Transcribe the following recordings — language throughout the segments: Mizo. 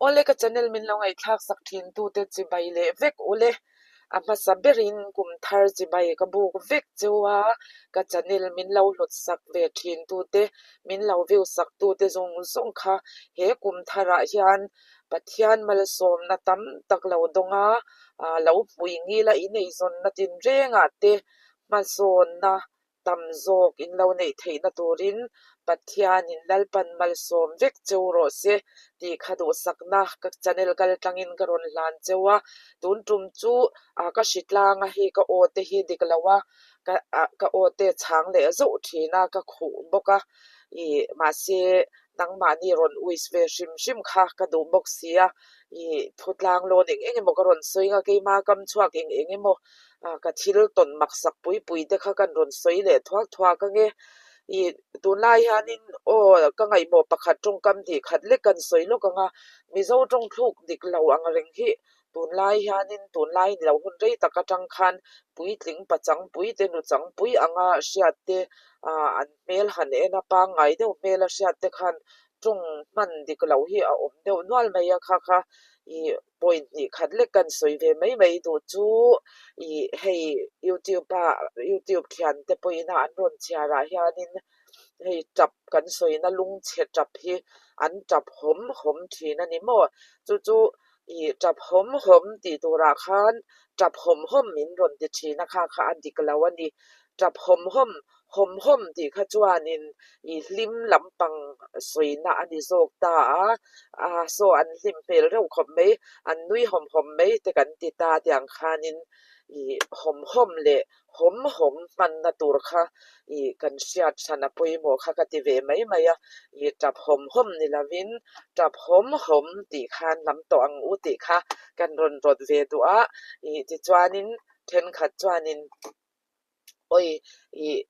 Awle ka channel min lo ngaihthlak sak thin tute chibai leh vek ule. A hmasa berin kum thar chibai ka buk vek cheu a, ka channel min lo hlut sak ve thin tute, min lo view sak tute zawng zawng kha he kum tharah hian Pathian malsawmna tam tak lo dawng a, lo hmui ngil a ineizawnna tinrengah te hmasawnna tam zawk in lo neih theihna turin Pathianin Lalpan malsawm vek cheu rawh se tih kha duhsakna ka channel kal tlangin ka rawn hlan cheu a, tun tum chu ka hri tlang a hei ka aw te hi dik lo a, ka aw te chhang leh zauh thin a ka khuh bawk a, ih mahse nangmahni rawn wish ve hrim hrim kha ka duh bawk si a, ih thutlang lawn eng eng emaw ka rawn sawi ang a keima kam chhuak eng eng emaw ka thil tawn maksak pui pui te kha kan rawn sawi leh thuak thuak ange. Ih tunlai hianin aw ka ngaihmawh pakhat tawngkam tih khat lek kan sawi lawk ang a, Mizo tawng thluk dik lo ang reng hi tunlai hianin tunlai ni lo hun rei tak atang khan puitling pachang pui te nuchang pui anga hriat te ah an hmel han en a pangngai deuh hmel a hriat te khan tawng hman dik loh hi a awm deuh nual mai a kha kha ih Point hnih khat lek kan sawi ve mai mai duh chu ih hei youtube a youtube thian te pawhin a an rawn chhiar ah hianin hei tap kan sawina lungchhe tap hi an tap hawm hawm thin a ni maw chu chu ih tap hawm hawm tih turah khan tap hawm hawm min rawn ti thin a kha kha a dik lo a ni tap hawm hawm Hawm hawm tih kha chuanin i hlim lampang sawina a ni zawk ta a, a saw an hlim hmel reuh khawp mai, an nui hawm hawm mai te kan ti ta tiang khanin i hawm hawm leh hawm hawm hmanna tur kha i kan hriat hran a pawimawh kha ka ti ve mai mai a, i tap hawm hawm ni lovin tap hawm hawm tih khan lam tawh ang u tih kha kan rawn rawt ve duh a, i tichuanin thenkhat chuanin. Awi ih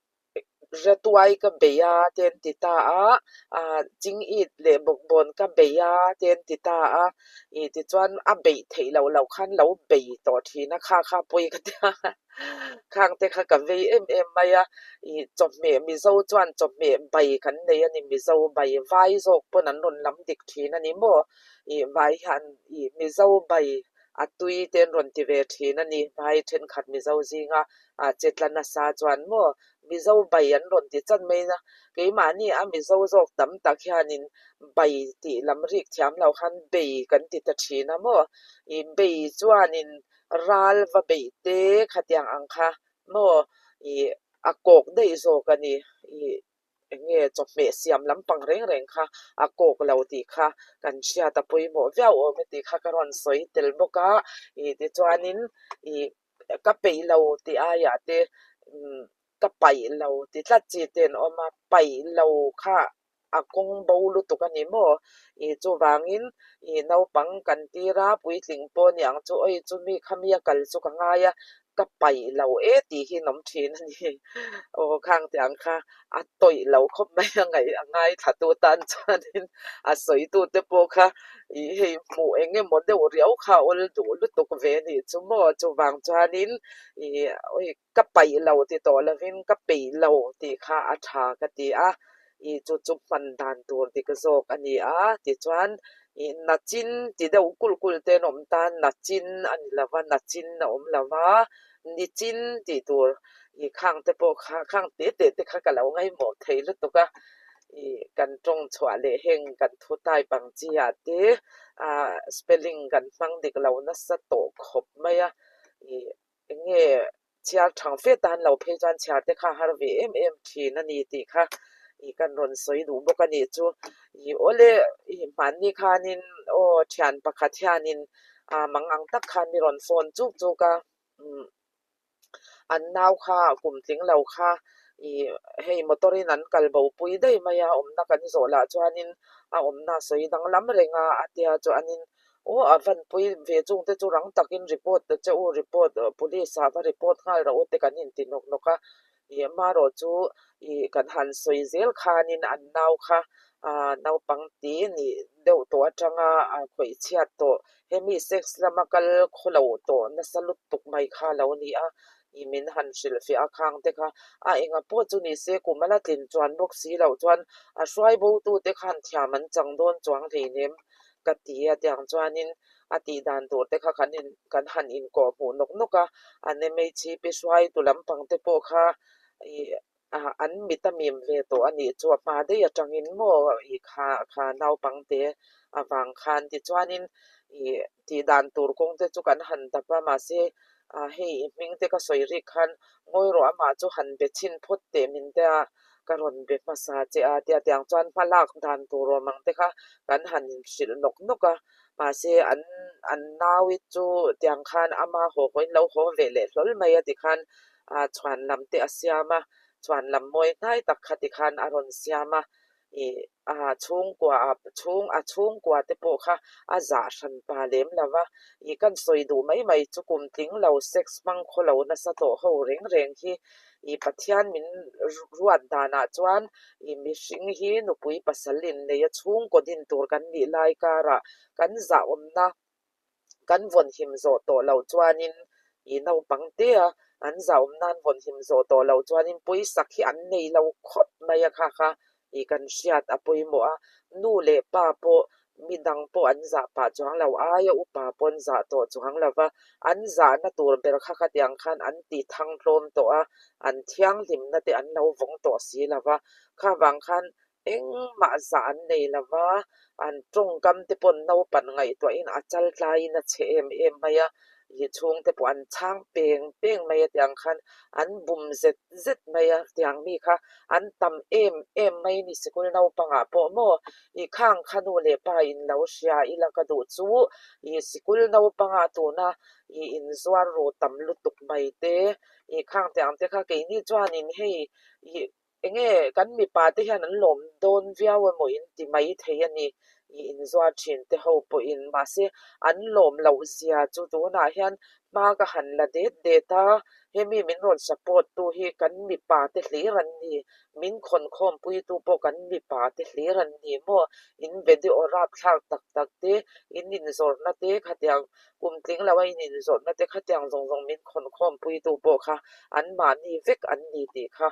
Ratuai ka bei a te an ti ta a, ah Chingit leh Bawkbawn ka bei a te an ti ta a, ih tichuan a beih theih loh loh khan lo bei tawh thin a, kha kha pawi ka ti a, khang te kha ka vei em em mai a, ih chawhmeh Mizo chuan chawhmeh bai kan nei a ni, Mizo bai vai zawk pawn an rawn lam dik thin a ni maw, ih vai hian ih Mizo bai A tui te an rawn ti ve thin a ni. Hmai thenkhat Mizo zinga a che tla nasa chuan maw Mizo bai an rawn ti chan mai na. Keimahni a Mizo zawk tam tak hianin bai tih lam rik thiam lo khan bei kan ti ta thin a maw. I bei chuanin ral va beih te khatiang ang kha maw i a kawk daih zawk a ni. I Eng nge chawhmeh siam lampang reng reng kha a kawk lo tih kha kan hriat a pawimawh viau awm e tih kha ka rawn sawi tel bawk a, ih tichuanin ih ka peih lo tih aiah te umm ka paih lo ti tlat chi te an awm a, paih lo kha a kawng bo lutuk a ni maw? Ih chuvangin ih naupang kan tir a, puitling pawh a ni ang chu awi chumi khami a kal chu ka ngai a, ka paih lo e tih hi an awm thin a ni. Aw khang teh ang kha a tawih lo khawp mai a ngaih a ngaithla tu tan chuanin a sawi tu te pawh kha ih hei hmuh eng emaw deuh riau kha a awl duh lutuk ve a nih chu maw chuvang chuanin ih awi ka paih lo ti tawh lovin ka peih lo tih kha a tha ka ti a ih chu chu hman dan tur dik zawk a ni a tichuan Ih nachin ti deuh kulh kulh te an awm tan nachin a ni lo va, nachin a awm lo va, nichin tih tur ih khang te pawh kha khang teh teh te kha ka lo ngaihmawh thei lutuk a, ih kan tawng chhuah leh heng kan thu type ang chi ah te ah spelling kan hmang dik lo nasa tawh khawp mai a, ih eng nge Chhiar thang fe tan lo phei chuan chhiar te kha har ve em em thin a ni tih kha ih kan rawn sawi duh bawk a nih chu. Ih awle ih hmanni khanin aw thian pakhat hianin ah mang ang tak khan mi rawn phone chuk chuk a, umm an nau kha kum tling lo kha ih hei motor in an kal bo pui daih mai a awmna kan zawh lah chuanin a awmna sawi danglam reng a a tia chuanin Aw a van pui ve chung te chu rang takin report ta che u, report police ah va report nghal rawh u te kan inti nawk nawk a, ih marawh chu ih kan han sawi zel khanin an nau kha ah naupang ti nih deuh tawh atanga a khawih chhiat tawh hemi sex lama kal khawlo tawh nasa lutuk mai kha a lo ni a, ih min han hrilhfiah a khang te kha a enga pawh chu ni se kum a la tlin chuan bawk si loh chuan a hruai bo tu te khan thiam an chang dawn chuang hleinem. ka ti a, tiang chuanin a tih dan tur te kha kan in kan han inkawh hmuh nawk nawk a, an MHP hruaitu lampang te pawh kha ih ah an mit a mim ve tawh a nih chu a hma daih atangin maw ih kha kha naupang te avang khan tichuanin ih tih dan tur kawng te chu kan han dap a mahse ah hei i hming te ka sawi rik khan ngawi rawh amah chu han be chhin phawt teh min tia ka rawn be hmasa che a tia tiang chuan hma lak dan tur awm ang te kha kan han inhrilh nawk nawk a mahse an an nau-i chu tiang khan ama haw haw in lo haw ve leh hlawl mai a tikhan ah chhuan lam te a siam a, chhuan lam mawi hnai tak kha tikhan a rawn siam a, ih ah chhungkua ah chhung a chhungkua te pawh kha a zah hran pa lem lo va, ih kan sawi duh mai mai chu kum tling lo sex hmang khaw lo nasa tawh ho reng reng hi ih Pathian min ruat danah chuan ih mihring hi nupui pasal innei a chhungkaw din tur kan nih lai karah kan zahawmna kan vawn him zawh tawh loh chuanin ih naupang te a an zahawm nan vawn him zawh tawh loh chuanin pawisak hi an nei lo khawp mai a kha kha ih kan hriat a pawimawh a, nu leh pa pawh midang pawh an zah pah chuang lo, aia upa pawh an zah tawh chuang lo va, an zahna tur ber kha khatiang khan an ti thang tlawm tawh a, an thianghlimna te an lo vawng tawh si lo va, kha vang khan Engmah zah an nei lo va, an tawngkam te paw'n naupan ngaihtuahin a chal tlaiin a chhe em em mai a, i chhungte pawh an chhang peng peng mai a tiang khan an bum zet zet mai a, tiang mi kha an tam em em mai ni sikul naupangah pawh maw i khang kha nu leh pa in lo hria ila ka duh chu i sikul naupangah tuna i inzuar ru tam lutuk mai te i khang tiang te kha keini chuanin hei i Enge kan mipa te hian an lawm dawn viau emaw in ti mai thei a ni i inzuar thin te ho pawhin mahse an lawm loh zia chu tunah hian hma ka han la det det a, hemi min rawn support tu hi kan mipa te hlir an ni, min khawn khawm pui tu pawh kan mipa te hlir an ni maw, in video rapthlak tak tak te, in inzawrhna te khatiang Kum tling lo a in inzawrhna te khatiang zawng zawng min khawn khawm puitu pawh kha anmahni vek an ni tih kha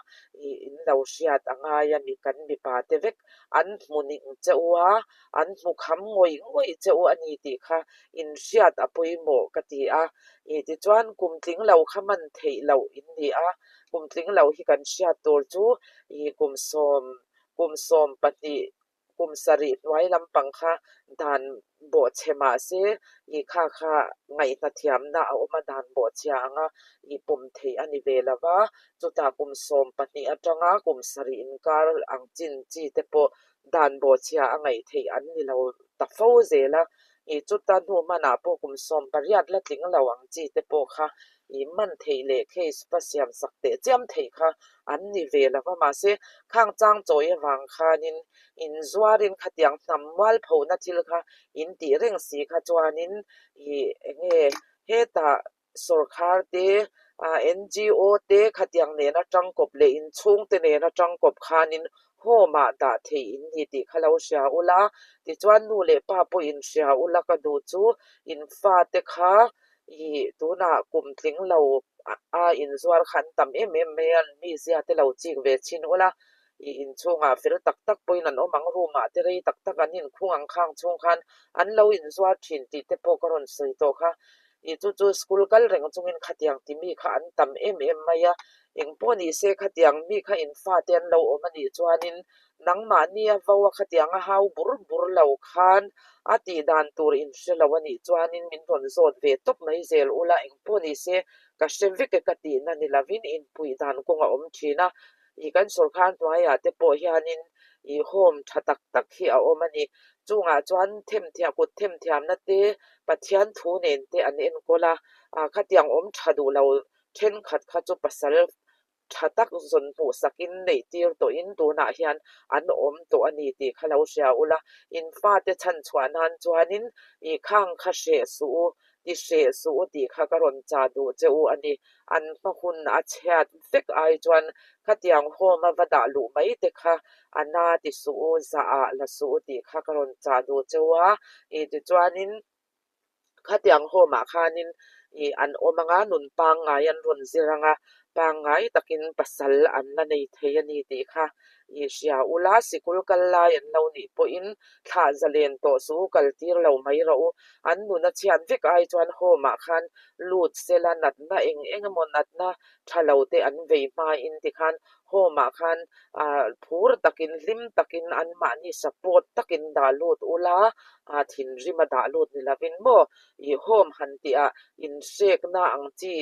ih in lo hriat a ngai a mi kan mipa te vek an hmu ning che u a, an hmu kham ngawih ngawih che u a ni tih kha in hriat a pawimawh ka ti a. Ih tichuan kum tling lo kha man theih loh in ni a, kum tling lo hi kan hriat tur chu ih kum sawm kum 12 Kum sarih hnuai lampang kha dan bawhchhe mah se ih kha kha ngaihna thiamna a awm a, dan bawhchhia anga ih pawm theih a ni ve lo va, chutah kum 12 atanga kum sarih inkar ang chin chi te pawh dan bawhchhia a ngaih theih an ni lo ta fo zel a, ih chuta hnu hmanah pawh kum 18 la tling lo ang chi te pawh kha ih man theih leh case va siam sak teh chiam theih kha an ni ve lo va, mahse khang chang chawi avang khanin inzuarin khatiang hnam mualphona thil kha in tih reng si kha chuanin ih eng nge hetah sawrkhar te ah NGO te khatiang nena tangkawp leh inchhungte nena tangkawp khanin home ah dah theih in ni tih kha lo hria ula, tichuan nu leh pa pawh inhria ula ka duh chu in fate kha Ih, tunah kum tling lo a inzuar kha an tam em em mai a, an mizia te lo chik ve chhin ula, ih inchhungah fel tak tak pawhin an awm ang, room ah te rei tak tak an inkhung ang khang chhung khan an lo inzuar thin tih te pawh ka rawn sawi tawh kha. Ih, chu chu school kal reng chungin khatiang ti mi kha an tam em em mai a, engpawh ni se khatiang mi kha in fate an lo awm a nih chuanin Nangmahni a vo a khatiang a hau bur bur lo khan a tih dan tur in hre lo a nih chuanin min rawn zawt ve tawp mai zel ula engpawh ni se ka hre vek e ka tihna ni lovin inpuih dan kawng a awm thin a, ih kan sawrkhar hnuaiah te pawh hianin ih home tha tak tak hi a awm a ni. Chungah chuan themthiam kut themthiamna te Pathian thu nen te an enkawl a, ah khatiang awm tha duh lo thenkhat kha chu pasal tha tak zawn hmuh sakin neih tir tawhin tunah hian an awm tawh a ni tih kha lo hria ula, in fate chhan chhuah nan chuanin ih khang kha hreh suh u, ti hreh suh u tih kha ka rawn chah duh che u a ni. An hma hun a chhiat vek ai chuan khatiang home a va dah luh mai te kha a na ti suh u, zah ah la suh u tih kha ka rawn chah duh che u a, ih tichuanin Khatiang home ah khanin ih an awm anga nun pangngai an rawn zir anga pangngai takin pasal an la nei thei a ni tih kha I hria ula, sikul kal lai an lo nih pawhin thlah zalen tawh suh u, kal tir lo mai rawh u. An nuna chhiat vek ai chuan home ah khan lut sela natna eng eng emaw natna tha lo te an vei hmain tikhan home ah khan phur takin hlim takin anmahni support takin dah lut ula, thinrim a dah lut ni lovin maw i home han tihah inhrekna ang chi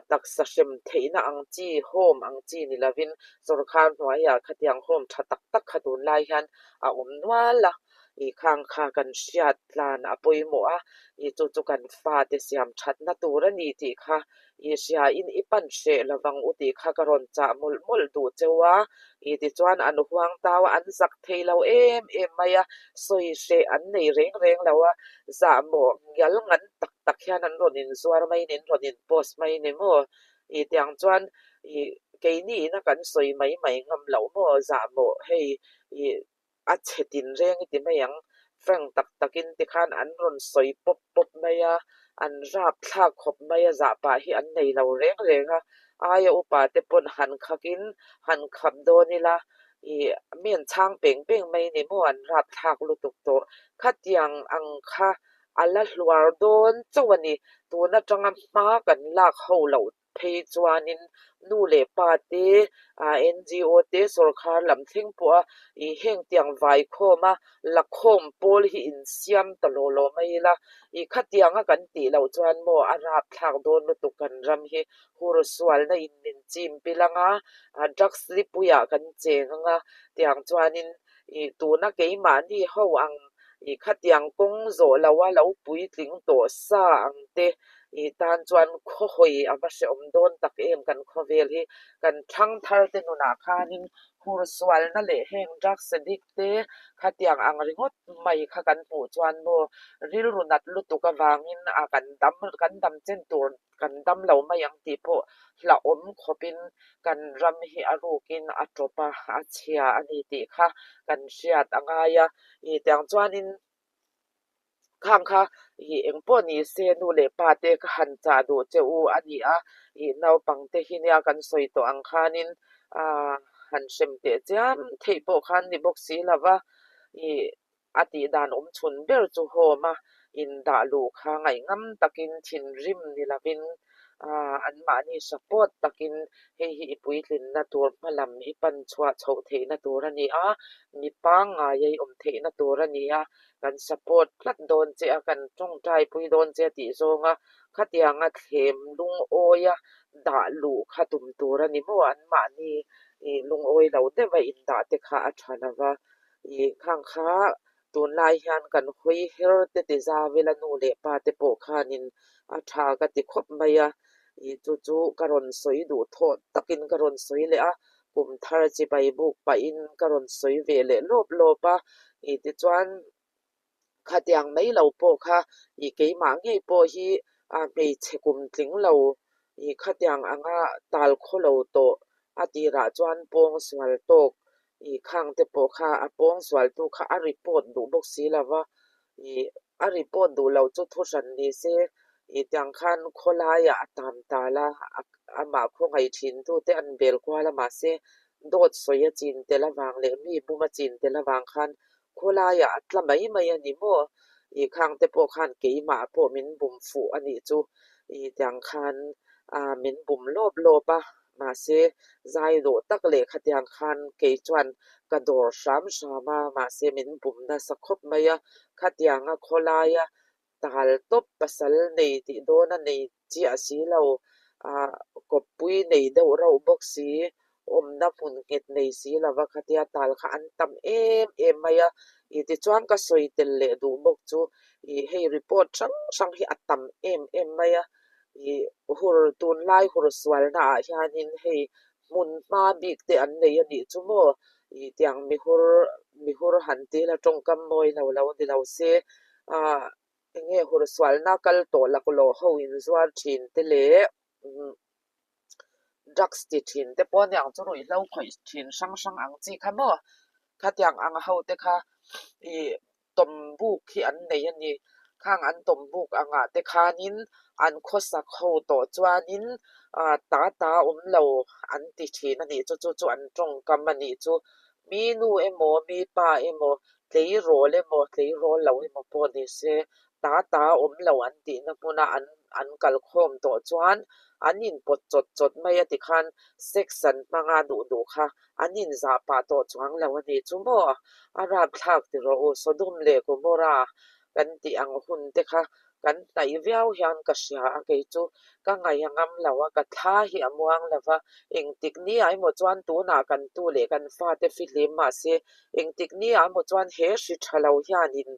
taksa hrem theihna ang chi home ang chi ni lovin sawrkar hnuaiah khatiang home tha tak tak kha tunlai hian a awm nual a, i khang kha kan hriat tlan a pawimawh a, i chu chu kan fate siam thatna tur a ni tih kha i hriain i pan hreh lovang u tih kha ka rawn chah mawlh mawlh duh cheu a, i tichuan an huang tau a, an zak thei lo em em mai a, sawi hreh an nei reng reng lo a, zahmawh ngial ngan tak tak hian an rawn inzuar mai in rawn in post mai ni maw? I tiang chuan i keini ina kan sawi mai mai ngam loh maw zahmawh hei i a chhe tin reng i ti mai ang frank tak takin tikhan an rawn sawi pawp pawp mai a, an rap thlak khawp mai a zahpah hi an nei lo reng reng a, aia upa te pawn han khakin han khap dawn ila i mi an chhang peng peng mai ni maw an rap thlak lutuk tawh khatiang ang kha A la hluar dawn chauh a ni. Tun atanga hma kan lak ho loh phei chuanin nu leh pa te, NGO te sawrkhar lam thleng pawh a i heng tiang vai khawm a la khawm pawl hi insiam ta law law mai ila. I khatianga kan tih loh chuan maw a rapthlak dawn lutuk kan ram hi hur sualna in min chim pil anga, drugs lipuiah kan cheng anga tiang chuanin I tuna keimahni ho ang i khatiang kawng zawh loa lo puitling tawh sa ang te i tan chuan khawhawi a va hrehawm dawn tak em kan khawvel hi. Kan thangthar te nunah khanin hursualna leh heng drugs addict te khatiang ang ringawt mai kha kan hmuh chuan maw rilru nat lutuk avangin a kan dam kan dam chen tur Kan dam lo mai ang tih pawh hlauhawm khawpin kan ram hi a rukin a tawp a, a chhia a ni tih kha kan hriat a ngai a. I tiang chuanin khang kha i eng pawh ni se nu leh pa te ka han chah duh che u a ni a, i naupang te hi nia kan sawi tawh ang khanin han hrem teh chiam theih pawh khan ni bawk si lo va, i A tih dan awm chhun ber chu home a indah luh kha ngaihngam takin thinrim ni lovin anmahni support takin hei hi i puitlinna tur hmalam i pan chhuah chhoh theihna tur a ni a, mi pangngai a i awm theihna tur a ni a, kan support tlat dawn che a, kan tawngtai pui dawn che a tih zawnga khatianga thlem lungawia dah luh kha tum tur a ni maw? Anmahni lungawi lo deuha indah te kha a tha lova. I khang kha tunlai hian kan hawi her te ti zau ila nu leh pa te pawh khanin a tha ka ti khawp mai a, i chu chu ka rawn sawi duh thawh takin ka rawn sawi leh a, kum thar chibai buk pahin ka rawn sawi ve leh lawp lawp a, i tichuan khatiang mai lo pawh kha i keimah ngei pawh hi a hmeichhe kum tling lo i khatiang anga tal khaw lo tawh a tirah chuan pawng sual tawk i khang te pawh kha a pawng sual tu kha a report duh bawk si lo va, i a report duh loh chu thu hran ni se i tiang khan khawlaiah a tam tal a, amah khawngaih thin tu te an bel kual a mahse dawt sawi a chin tel avang leh mi bum a chin tel avang khan Khawlaiah a tla mai mai a ni maw? I khang te pawh khan keimah pawh min bum fuh a nih chu. I tiang khan min bum lawp lawp a, mahse zai dawh tak leh khatiang khan kei chuan ka dawr hram hram a, mahse min bum nasa khawp mai a. Khatianga khawlaia Tal tawp pasal nei tih dawn a nei chiah si lo, ah kawppui nei deuh rauh bawk si, awmna hmun nghet nei si lova khatia tal kha an tam em em mai a, ih tichuan ka sawi tel leh duh bawk chu ih hei report hrang hrang hi a tam em em mai a, ih hur tunlai hur sualna ah hianin hei hmun hma bik te an nei a nih chu maw ih tiang mihur mihur han ti ila tawngkam mawi lo lo ni lo se ah eng nge hur sualna kal tawh laklawh ho in zuar thin te leh drugs ti thin te pawh aniang chu ruihhlo khawih thin hrang hrang ang chi kha maw khatiang ang ho te kha ih tawm buk hi an nei a ni. Khang an tawm buk angah te khanin an khawsak ho tawh chuanin ah ta ta awm lo an ti thin a nih chu, chu chu an tawngkam a nih chu. Mi nu emaw, mi pa emaw, tleirawl emaw, tleirawl lo emaw pawh ni se, ta ta awm lo an tihna hmuna an an kalkhawm tawh chuan an inpawt chawt chawt mai a tikhan sex an hmanga duh duh kha an inzah pah tawh chuang lo a ni chu maw? A rapthlak ti rawh u, Sodom leh Gomorrah kan tih ang hun te kha kan hnaih viau hian ka hria a, kei chu ka ngaih a ngam lo a, ka thla hi a muang lo va, engtik ni ah emaw chuan tunah kan tu leh kan fate fihlim mahse engtik ni ah emaw chuan he hri tha lo hianin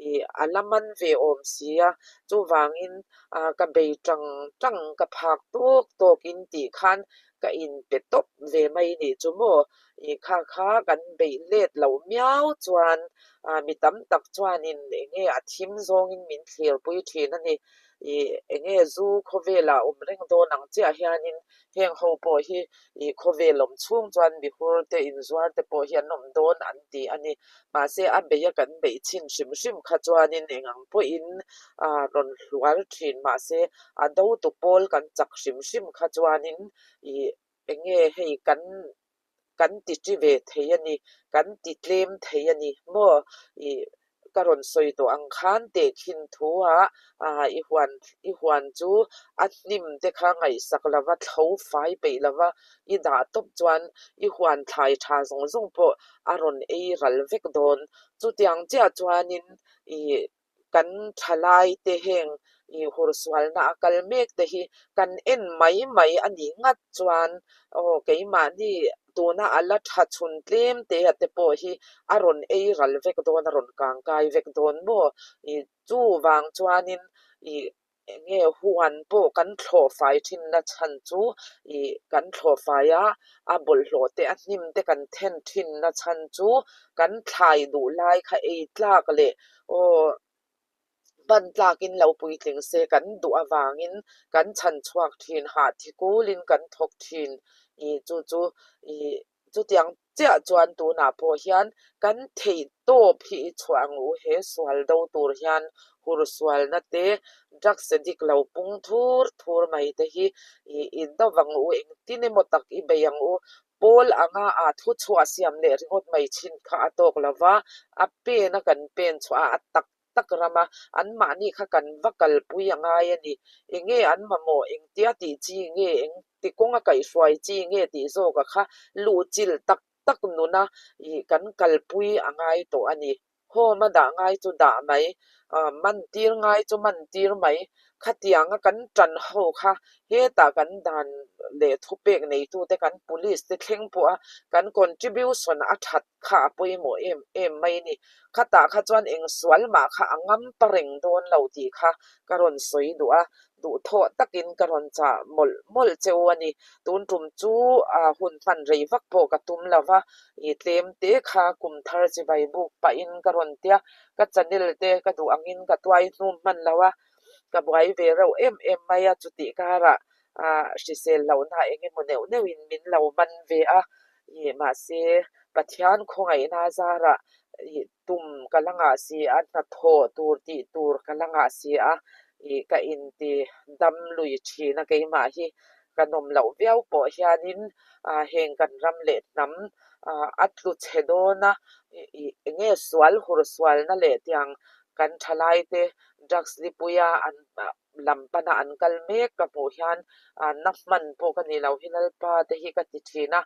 ih a la man ve awm si a, chuvangin ah ka bei tang tang ka phak tawk tawkin tih khan ka inpe tawp ve mai nih chu maw ih kha kha kan beih let loh miau chuan ah mi tam tak chuanin eng nge a thim zawngin min thlirpui thin a ni. Ih eng nge zu khawvelah awm reng dawn ang chiah hianin heng ho pawh hi ih khawvel awm chhung chuan mihur te inzuar te pawh hi an awm dawn an ti a ni. Mahse a beih a kan beih chhin hrim hrim kha chuanin eng ang pawhin ah rawn hluar thin mahse a dotu pawl kan chak hrim hrim kha chuanin ih eng nge hei kan kan ti ṭi ve thei a ni, kan ti tlem thei a ni maw? Ih ka rawn sawi tawh ang khan tehkhin thu-ah ah i huan i huan chu a hnim te kha ngaihsak lova thlo fai peih lova i dah tawp chuan i huan thlai tha zawng zawng pawh a rawn ei ral vek dawn. Chutiang chiah chuanin ih kan thalai te heng ih hursualna a kal mek te hi kan en mai mai a nih ngat chuan aw keimahni tuna a la tha chhun tlem te a te pawh hi a rawn ei ral vek dawn a rawn kang kai vek dawn maw ih chuvang chuanin ih Eng nge huan pawh kan thlawh fai thin na chhan chu ih kan thlawh fai a, a bawlhhlawh te a hnim te kan then thin na chhan chu kan thlai duh lai kha ei tlak leh aw hman tlakin lo puitling se kan duh avangin kan chhan chhuak thin, hah thi kulin kan thawk thin ih chu chu ih Chutiang chiah chuan tunah pawh hian kan theih tawp hi i chhuah ang u. He sual do tur hian hur sualna te, drugs addict lo pung thur thur mai te hi i do vang u, engtin emaw tak i bei ang u. Pawl anga aa thu chhuah siam leh ringawt mai chin kha a tawk lo va, a pen a kan pen chhuah a, a tak tak rama anmahni kha kan va kalpui a ngai a ni. Enge an mamawh, engtia tih chi nge, engti kawnga kaihhruai chi nge tih zawka kha luhchilh tak tak nuna ih kan kalpui a ngai tawh a ni. Home a dah ngai chu dah mai, mantir ngai chu mantir mai. Khatianga kan tan ho kha hetah kan dan leh thupek neitute kan police te thleng pawha kan contribution a that kha a pawimawh em em mai a ni. Khatah kha chuan eng sual mah kha a ngam pa reng dawn lo tih kha ka rawn sawi duh a, duhthawh takin ka rawn chah mawlh mawlh che u a ni. Tun tum chu hun hman rei vak pawh ka tum lo va, ih tlem te kha kum thar chibai buk pahin ka rawn tia, ka channel te ka duh angin ka tuai hnum hman lo a, ka buai ve reuh em em mai a, chutih karah hrisel lohna eng emaw neuh neuhin min lo man ve a, ih mahse Pathian khawngaihna zarah ih tum ka la ngah si a, hnathawh tur tih tur ka la ngah si a, ih ka inti dam lui thin a keimah hi ka nawm loh viau pawh hianin ah heng kan ram leh hnam ah a tlu chhe dawn a, ih eng nge sual hur sualna leh tiang kan thalaite drugs lipuia an lam pana an kal mek ka hmuh hian na hman pawh ka ni lo hi Lalpa te hi ka ti thin a,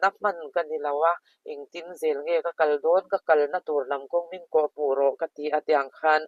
na hman ka ni lo a, engtin zel nge ka kal dawn ka kalna tur lam kawng min kawh hmuh rawh ka ti a tiang khan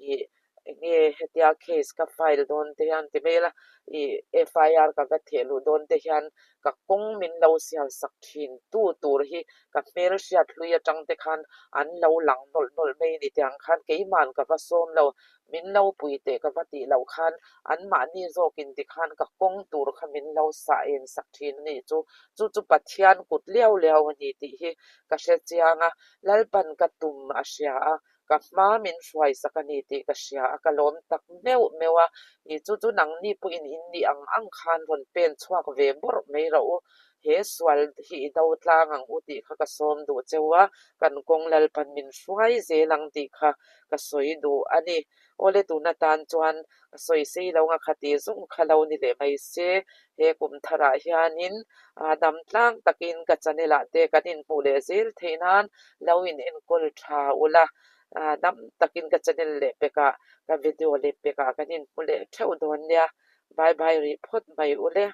ih enge hetia case ka file dawn te hian ti mai ila ih FIR ka va theh luh dawn te hian ka kawng min lo sial sak thin tu tur hi ka hmel hriat hlui atang te khan an lo lang nawlh nawlh mai a ni tiang khan keiman ka va sawm lo Min lo pui teh ka va tih loh khan anmahni zawkin tikhan ka kawng tur kha min lo sah en sak thin a nih chu. Chu chu Pathian kut liau liau a ni tih hi ka hre chiang a, Lalpan ka tum a hria a, ka hma min hruai sak a ni tih ka hria a, ka lawm tak meuh meuh a, ih chu chu nangni pawhin in nih ang ang khan rawn pen chhuak ve bawrh mai rawh u. He sual hi i do tlang ang u tih kha ka sawm duh cheu a, kan kawng Lalpan min hruai zel ang tih kha ka sawi duh a ni. Awle tun atan chuan ka sawi sei lo nga khati zawng kha lo ni leh mai se, he kum tharah hianin dam tlang takin ka channel ah te kan inhmuh leh zel theih nan lo in enkawl tha ula, dam takin ka channel leh pekah ka video leh pekah kan inhmu leh theuh dawn nia. Bye bye rih phawt mai ule.